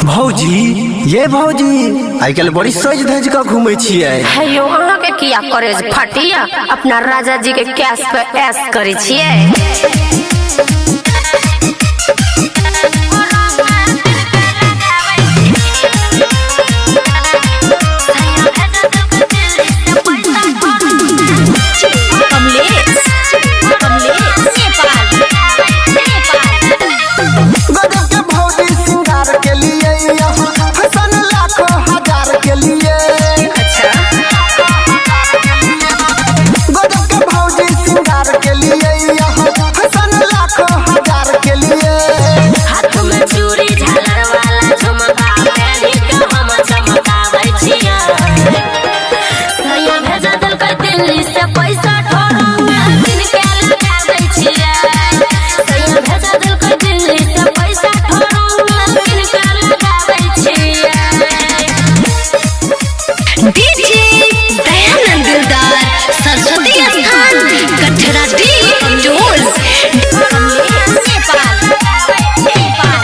भौजी ये भौजी आइ काल्हि बड़ी सज धज कऽ घूमै छियै। हेयो, अहाँके किया करेज फटिया? अपना राजा जी के कैश पे ऐश करै छियै। कमलेश कमलेश नेपाल नेपाल। गजब के भौजी सिंगार के लिए, यहाँ फैशन लाखों हजार के लिए। अच्छा। गजब के भौजी सिंगार के लिए, यहाँ फैशन लाखों हजार के लिए। हाथ में चूड़ी झालर वाला झुमका पहनी के हम चमकाबै छियै। सैया भेजा देलकै दिल्ली से पैसा ठोरंगा किन के लगाबै छियै। सैया भेजा देलकै दिल्ली से पैसा ठोरंगा किन के लगाबै छियै। डीजे दयानंद दिलदार, सरस्वती स्थान, कटरा डी टोल। कमलेश नेपाल नेपाल।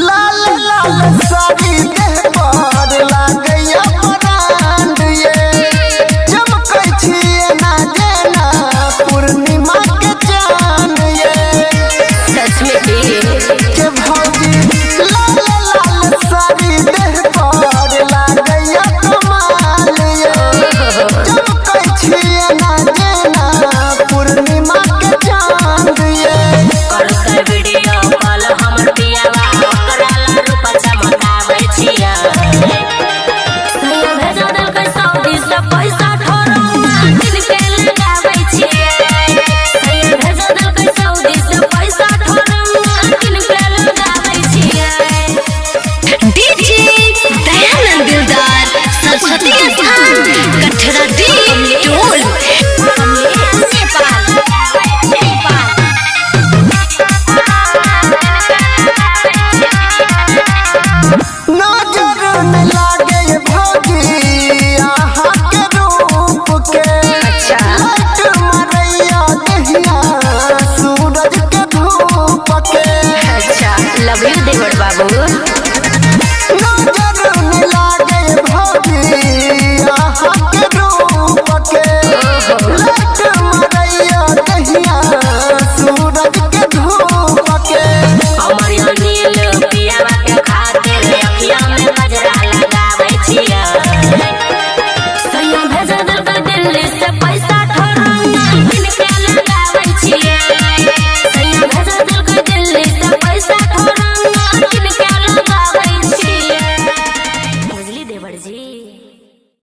लाल लाल साड़ी देह पर लागैया ब्रांड ये, चमकै छियै ना जेना पूर्णिमा के चांद ये। सच में की? के भौजी लाल लाल साड़ी देह पर लागैया कमाल ये, चमकै छियै ना जेना पूर्णिमा के चांद ये। करतै वीडियो कॉल हमर पियावा, ओकरा ला रूपा चमकाबै छियै। सैया भेजा देलकै सऊदी से पैसा ठोरंगा किन के लगाबै छियै। सैया भेजा देलकै सऊदी से पैसा ठोरंगा किन के लगाबै छियै। डीजे दयानंद दिलदार, सरस्वती स्थान, कटरा डी टोल। कमलेश नेपाल नेपाल। नजर न लागे भौजी अहाँ के रूप के। अच्छा। लाइट मारैया दहिया सूरज के धूप के। अच्छा, लव you देवर बाबू। नजर न लागे भौजी अहाँ के रूप के, लाइट मारैया दहिया